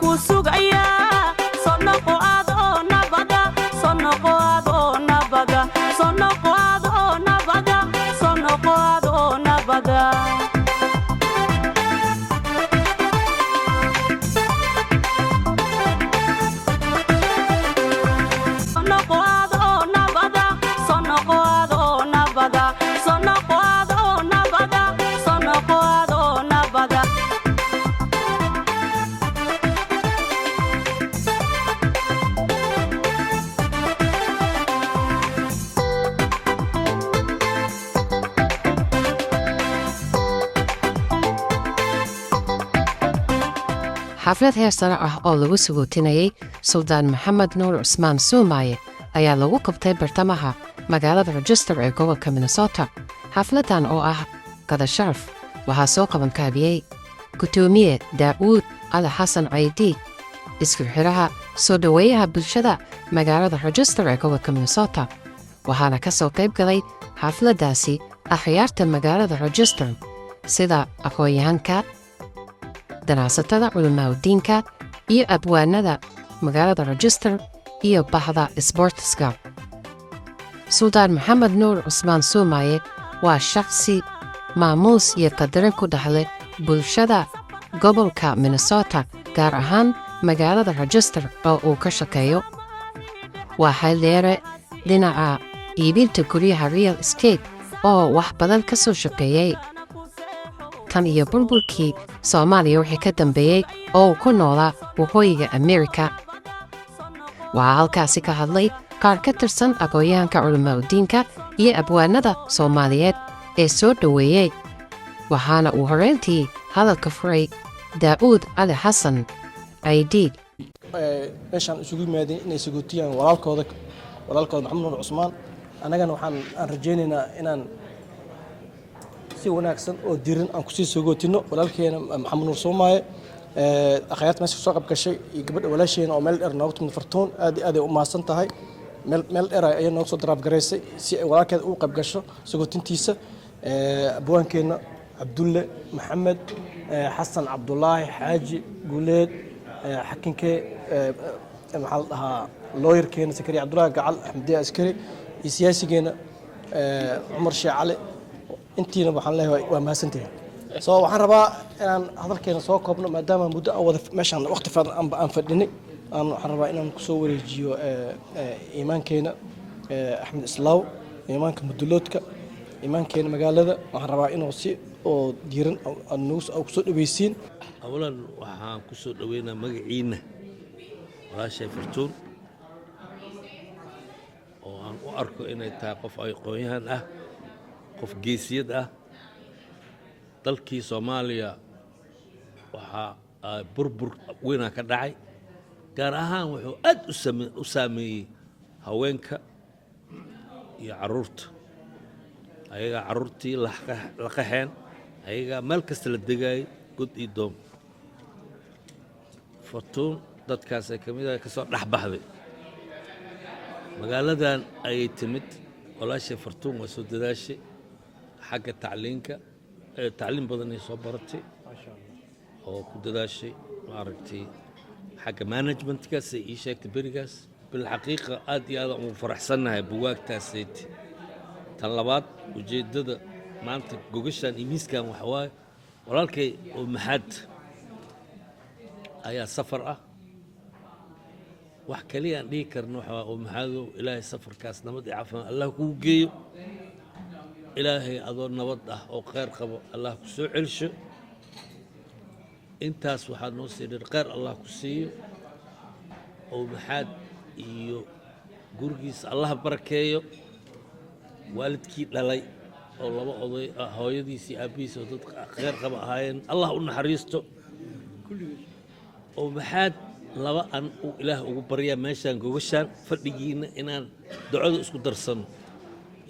Ku sugayaa, soo noqo adoo nabada, soo noqo adoo nabada, soo noqo adoo nabada, soo noqo adoo nabada. Soo noqo adoo nabada, soo noqo adoo nabada, soo noqo adoo nabada, soo noqo adoo nabada. Xaflad heer sare ah oo lagu sagootinayey Suldaan Maxamed Nuur Cusmaan Suumaaye ayaa lagu qabtay bartamaha magaalada Rochester ee gobolka Minnesota. Xafladan oo ah qada sharaf waxaa soo qabankaabiyey Gudoomiye Daa'uud Cali Xasan Caydiid, isku xiraha soo dhoweeyaha bulshada magaalada Rochester ee gobolka Minnesota, waxaana ka soo qayb galay xafladdaasi akhyaarta magaalada Rochester sida aqoon-yahanka, ganacsatada, culimaaudiinka iyo abwaanada magaalada Rochester iyo baxda sboortiska. Suldaan Maxamed Nuur Cusmaan Suumaaye waa shakhsi maamuus iyo qadarin ku dhaxlay bulshada gobolka Minnesota, gaar ahaan magaalada Rochester oo uu ka shaqeeyo. Waa xeeldheere dhinaca iibinta guryaha real estate oo wax badan ka soo shaqeeyey tan iyo burburkii Soomaaliya wixii ka dambeeyey oo uu ku noolaa Waqooyiga Amerika. Waxaa halkaasi ka hadlay qaar ka tirsan aqoon-yahanka, culimaaudiinka iyo abwaanada Soomaaliyeed ee soo dhoweeyey, waxaana uu horeyntii hadalka furay Daa'uud Cali Xasan Caydiid. Meeshaan isugu yimaadeen inay sagootiyaan walaalkooda Maxamed Nuur Cusmaan. Annagana waxaan aan rajaynaynaa inaan si wanaagsan oo dirin aan kusii sagootino walaalkeena Maxamed Nuur Soomaaye. Akhyaarta meesha kasoo qayb gashay iyo gabadha walaasheena oo meel dheer nooga timid, Fartuun, aad iyo aad ay u mahadsan tahay. Meel dheer ayay nooga soo daraaf garaysay si ay walaalkeeda ugu qayb gasho sagootintiisa. Abwaankeenna Cabdulle Maxamed Xasan, Cabdulaahi Xaaji Guuleed, xakinkee, maxaa la dhahaa, looyarkeena Sakariya Cabdulaahi Gacal, Axmediya Askari iyo siyaasigeena Cumar Sheekh Cali, intiina waxaan leeyahay waa mahadsantihiin. So waxaan rabaa inaan hadalkeena soo koobno maadaama muddo aan wada meeshaan waqti fiican aan fadhinay. Waxaan rabaa inaan kusoo wareejiyo iimaankeena Axmed Islaaw, iimaanka muduloodka, iimaankeena magaalada. Waxaan rabaa inuu si oo diiran aad nagu kusoo dhaweysiin. Awalan waxaan ku soo dhoweynaa magaciinna walaashay Fartuun, oo aan u arko inay tahay qof aqoon-yahan ah, qof geesiyad ah. Dalkii Soomaaliya waxaa burbur weynaa ka dhacay, gaar ahaan wuxuu aad u saameeyey haweenka iyo carruurta. Ayagaa carruurtii la qaxeen, ayagaa meel kasta la degaayay, god iyo doom. Fartuun dadkaasay ka mid ah, ka soo dhex baxday, magaaladan ayay timid. Walaashay Fartuun waa soo dadaashay xagga tacliinka, tacliin badan ay soo baratay oo ku dadaashay, maaragtay, xagga managementka say ii sheegtay berigaas. Bilxaqiiqa aad iyo aad aan ugu faraxsannahay buwaagtaasayt. Tan labaad, ujeeddada maanta gogashan iyo miiskan waxa waaye walaalkay oo Maxaad ayaa safar ah. Wax kaliya aan dhihi karno waxa waaye oo Maxaadow, Ilaahay safarkaas nabad iyo caafimaad Allah kugu geeyo. Ilaahay adoo nabad ah oo kheyr qabo Allah ku soo celsho. Intaas waxaa noo sii dhir kheyr Allah ku siiyo oo Maxaad iyo gurigiisa Allah barakeeyo. Waalidkii dhalay oo laba oday ah, hooyadiis iyo aabbihiis oo dad kheyr qaba ahaayeen, Allah u naxariisto. Oo Maxaad laba an uu Ilaah ugu baryaa meeshaan gogashaan fadhigiina inaan ducada isku darsano,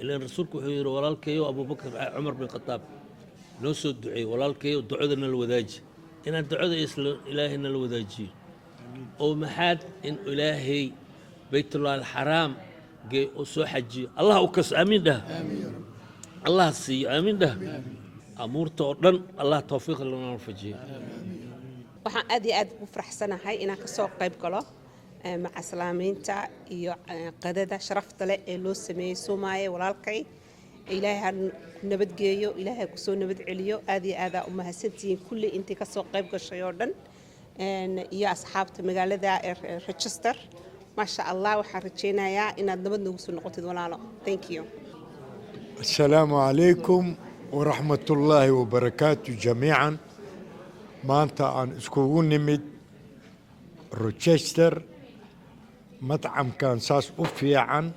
ilaan Rasuulku wuxuu yidhi walaalkayo Abubakar, Cumar bin Khataab noo soo duceeyey, walaalkayo ducada nala wadaaji, inaan ducada isla Ilaahay nala wadaajiyo oo Maxaad in Ilaahay Baytullahi Alxaraam geey oo soo xajiyo Allah u kaso. Aamiin dhah. Allah siiyo. Aamiin dhah. Amuurta oo dhan Allah tawfiiq lana waafajiyo. Waxaan aad iyo aad ugu faraxsanahay inaan kasoo qayb galo macaslaamiinta iyo qadada sharafta leh ee loo sameeyey Soomaaye walaalkay. Ilaahay ha ku nabadgeeyo, Ilaahay ha kusoo nabad celiyo. Aad iyo aadaa u mahadsantihiin kulli intii kasoo qayb gashay oo dhan iyo asxaabta magaalada Rochester. Maasha Allah, waxaan rajaynayaa inaad nabad noogu soo noqotid, walaalo. Thank you. السلام عليكم ورحمة الله وبركاته جميعا. Maanta aan iskugu nimid Rochester, madcamkan saas u fiican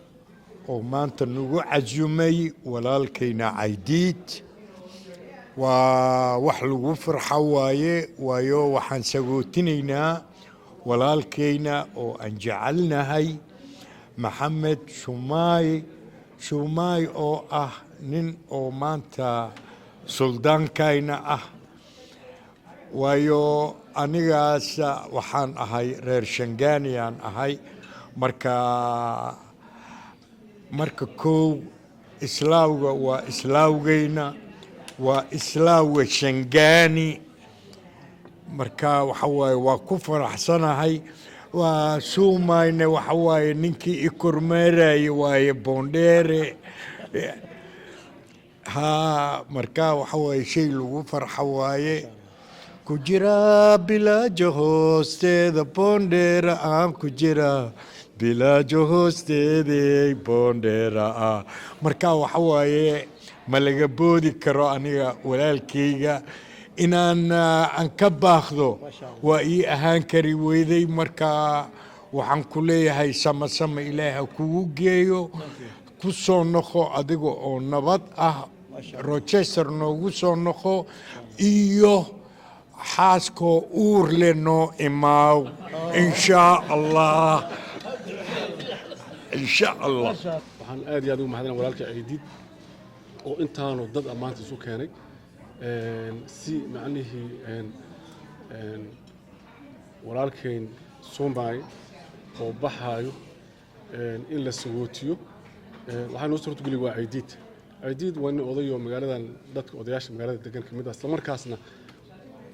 oo maanta nagu casumay walaalkayna Caydiid. Waa wax lagu farxo waaye, waayo waxaan sagootinaynaa walaalkayna oo aan jecelnahay, Maxamed Shumaay. Shumaay oo ah nin oo maanta suldaankayna ah, waayo anigaas waxaan ahay reer Shangaaniyaan ahay. Marka kow islaawga waa islaawgayna, waa islaawga Shangaani. Marka waxa waaye waa ku faraxsanahay. Waa Suumayne, waxa waaye ninkii i kormeerayay waaye Boondheere. Ha, marka waxa waaye shay lagu farxo waaye. Ku jira bilaajo hoosteeda Boondheera, aan ku jira bilaajo hoosteedey Boondheera ah. Marka waxa waaye ma laga boodi karo aniga walaalkayga inaan aan ka baaqdo, waa ii ahaan kari weyday. Marka waxaan ku leeyahay sama sama Ilaah ha kugu geeyo, ku soo noqo adiga oo nabad ah, Rochester noogu soo noqo, iyo xaaskoo uur leh noo imaaw, inshaa Allah, insha Allah. Waxaan aad iyo aad ugu mahadinaa walaalka Ciidiid oo intaanu dad ah maanta isu keenay si macnihii walaalkayn Soomaay oo baxaayo in la sagootiyo. Waxaa noo suurtageli waa Ciidiid. Ciidiid waa nin oday oo magaaladan dadka odayaasha magaalada degan ka mid ah, islamarkaasna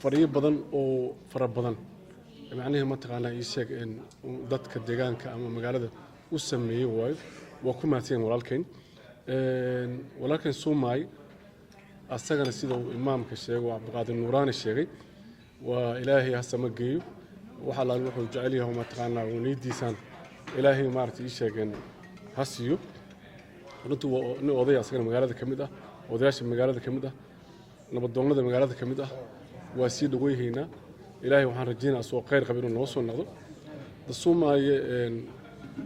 fadhiyo badan oo fara badan macnihii mataqaanaa ii sheeg dadka deegaanka ama magaalada u sameeyey waayo. Waa ku mahadsan yahin walaalkayn. Walaalkayn Soomaay asagana sida uu imaamka sheegay oo Cabdiqaadir Nuuraani sheegay, waa Ilaahay ha sama geeyo. Wax allaal wuxuu jecel yahay mataqaanaa uu niyadiisaan Ilaahay maaragtay ii sheegeen ha siiyo. Runtii waa nin oday asagana magaalada ka mid ah, odayaasha magaalada ka mid ah, nabadoonnada magaalada ka mid ah. Waa sii dhaweyhaynaa. Ilaahay waxaan rajeynaa asoo khayr qaba inuu noo soo noqdo. Dasuumaaye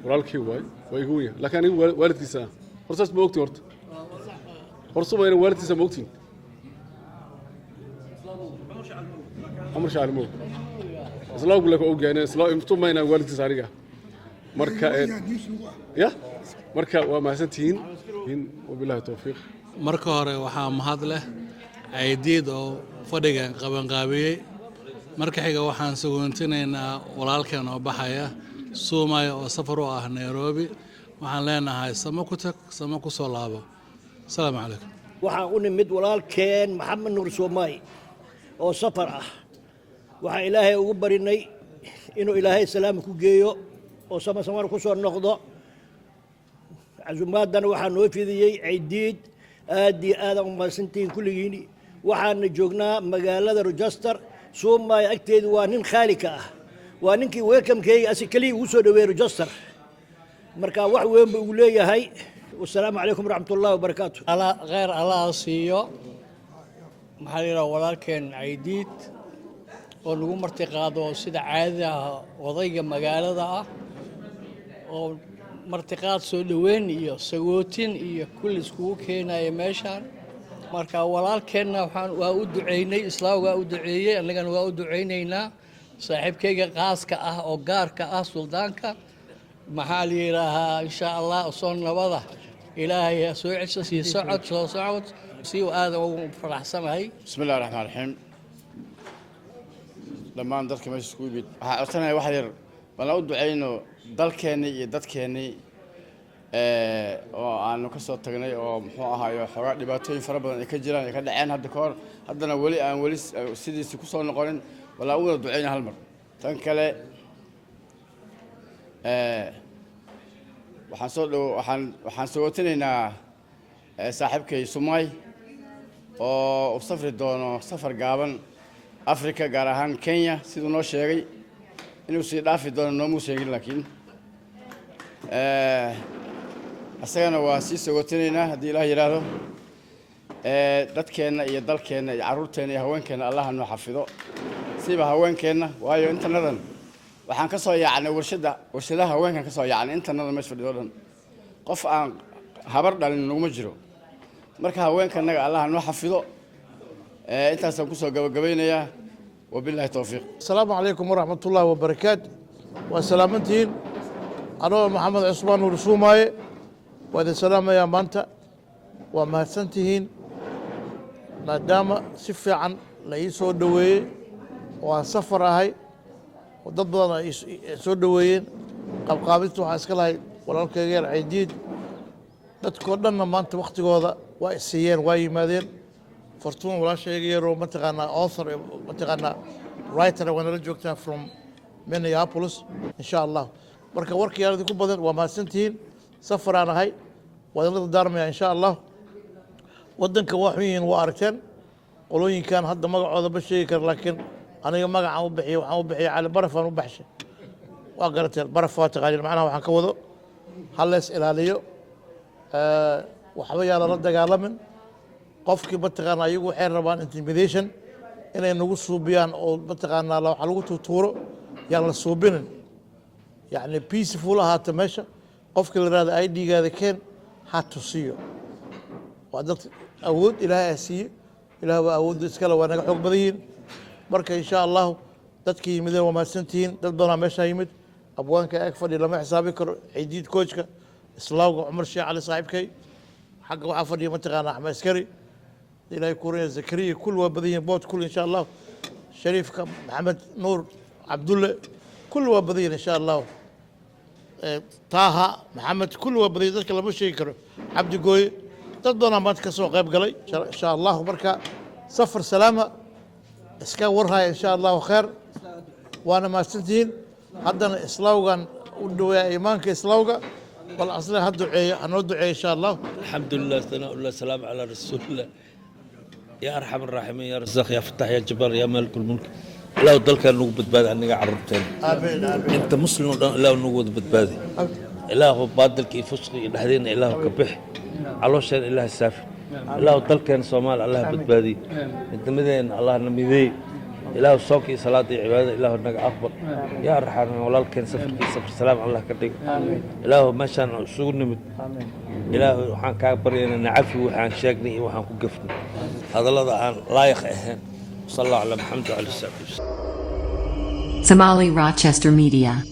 walaalkii waay, waa igu weyn, laakiin anigu waalidkiisa ah. Hor saas ma ogtiin? Horta hor Suumaayena waalidkiisa ma ogtiin? Cumar Shacalmoog islaamku laka ogyahay Suumaayena waalidkiisa aniga. Marka ya marka waa mahadsantihiin. Wabilaahi towfiiq. Marka hore waxaa mahad leh Caydiid oo fadhigan qabanqaabiyey. Marka xiga waxaan sagoontinaynaa walaalkeen oo baxaya, Suumaya, oo safar u ah Nairobi. Waxaan leenahay samo ku tag, samo ku soo laabo. Asalaamu calaykum. Waxaan u nimid walaalkeen Maxamed Nuur Soomaay oo safar ah. Waxaan Ilaahay ugu barinay inuu Ilaahay salaam ku geeyo oo sama samar ku soo noqdo. Casumaadana waxaa noo fidiyey Caydiid. Aad iyo aadaan u mahadsantihiin kulligiin. Waxaana joognaa magaalada Rochester. Suumaay agteedu waa nin khaalika ah, waa ninkii welcome-keyga asi keliya ugu soo dhaweeyey Rochester. Marka wax weyn buu ugu leeyahay. Wasalaamu calaykum waraxmat ullahi wabarakaatu. Kheyr Allah siiyo, maxaa la yidhaha, walaalkeen Caydiid oo nagu marti qaado sida caadada ah, odayga magaalada ah oo martiqaad soo dhoweyn iyo sagootin iyo kulli iskugu keenaya meeshaan. Marka walaalkeenna waxaan waa u duceynay, islaam waa u duceeyey, annagana waa u duceynaynaa. Saaxiibkayga qaaska ah oo gaarka ah, suldaanka, maxaa la yidhaahaa, insha Allah soo nabada Ilaahay ha soo cesho, sii socod, soo socod si aadan ugu faraxsanahay. Bismi illahi raxmaan raxiim. Dhammaan dadka meesha iskugu yimid waxaa codsanaya wax yar bal aan u ducayno dalkeennii iyo dadkeennii oo aanu ka soo tagnay, oo muxuu ahaayo xoogaa dhibaatooyin fara badan ay ka jiraan, ay ka dhaceen hadda ka hor, haddana weli aan weli sidiisi ku soo noqonin. Walaa u wada duceyna hal mar. Tan kale, waxaan soo dhow waxaan sagootinaynaa saaxiibkay Sumay oo u safri doono safar gaaban Africa, gaar ahaan Kenya, siduu noo sheegay. Inuu sii dhaafi doono noomuu sheegin, laakiin isagana waa sii sagootinaynaa haddii Ilaah yidhaahdo. Dadkeenna iyo dalkeenna iyo carruurteenna iyo haweenkeenna Allaha noo xafido, siba haweenkeenna, waayo intanadan waxaan ka soo yaacnay warshadda, warshadaha haweenkan ka soo yaacnay. Intanada meesha fadhido dhan qof aan habar dhalin naguma jiro. Marka haweenkanaga Allaha noo xafido. Intaasaan kusoo gabagabaynayaa. Wabillahi towfiiq. Asalaamu calaykum waraxmat ullaahi wabarakaatu. Waa salaamantihiin. Anoo Maxamed Cusmaan Nuur Suumaaye waa idin salaamayaa maanta. Waa mahadsantihiin maadaama si fiican la ii soo dhoweeyey oo aan safar ahay oo dad badan ay soo dhoweeyeen. Qabqaabinta waxaan iska lahay walaalkayga yar Caydiid. Dadkoo dhanna maanta waktigooda waa isiiyeen, waa yimaadeen. Fortuna walaashayga yaroo mataqaanaa author, mataqaanaa writer, waa nala joogtaa from Minneapolis, insha Allah. Marka warkii idinku badan, waa mahadsantihiin. Safaraan ahay, waa idinla dardaarmaya, insha Allah. Waddanka waa xun yihiin, waa aragteen. Qolooyinkan hadda magacooda ma sheegi kara, laakiin aniga magacaan u bixiyey, waxaan u bixiyey Cali Baraf aan u baxshay. Waa garateen, baraf waa taqaaniin macnaha waxaan ka wado. Ha lees ilaaliyo, waxba yaa lala dagaalamin. Qofkii mataqaana ayagu waxay rabaan intimidation inay nagu suubiyaan oo mataqaanaa waxa lagu tuutuuro. Yaan la suubinin, yacni peaceful ahaata meesha. Qofkii la yihahdo ID-gaada keen, ha tusiyo. Waa dad awood Ilaahay ha siiye, Ilaah waa awoodda iskale, waa naga xoog badan yihiin. Marka insha Allahu dadkii yimideen waa mahadsantihiin. Dad badanaa meeshaa yimid. Abwaanka ag fadhi lama xisaabi karo, Ciidiid, koojka Islaawga, Cumar Sheekh Cali saaxiibkay, xagga waxaa fadhiya mataqaana Axmed Askari, Ilaahay kuuraya, Zakariya, kul waa badan yihiin, bood kul, insha Allah, Shariifka, Maxamed Nuur Cabdulle, kul waa badan yihiin, insha Allahu. Taaha Maxamed, kul waa badan yihiin, dadka lama sheegi karo. Cabdi Gooye, dad badanaa maanta ka soo qayb galay, insha Allahu. Marka safar salaama, iska warhaya, insha Allahu kheer, waana mahadsantihiin. Haddana Islaawgan u dhaweeya imaanka Islaawga, bal asna ha duceeyo, hanoo duceeyo, insha Allah. الحمد لله، ثناء الله، سلام على رسول الله. يا ارحم الراحمين، يا رزاق، يا فتاح، يا جبار، يا مالك الملك، Ilaahu dalkan nagu badbaadi, aniga carruurteena Amiin, amiin. inta muslim oo dhan Ilaahu nagu wada badbaadi. Ilaahu baadilka iyo fusqiga iyo dhexdeena Ilaahu ka bix, caloosheen Ilaah saafi. Ilaahu dalkeena Soomaali Allah badbaadiy, midnimadeena Allah na mideey. Ilaahu soonka iyo salaada iyo cibaadada Ilaahu naga aqbal. Yaa arxam, walaalkeen safarkiisa safar salaam Allah ka dhigo. Ilaahu meeshaan isugu nimid, Ilaahu waxaan kaa baryaynaa nacafi waxaan sheegnay iyo waxaan ku gafnay, hadallada aan laayiq ahayn. Sal Allahu calaa Maxamed wacala saxbi. Somali Rochester Media.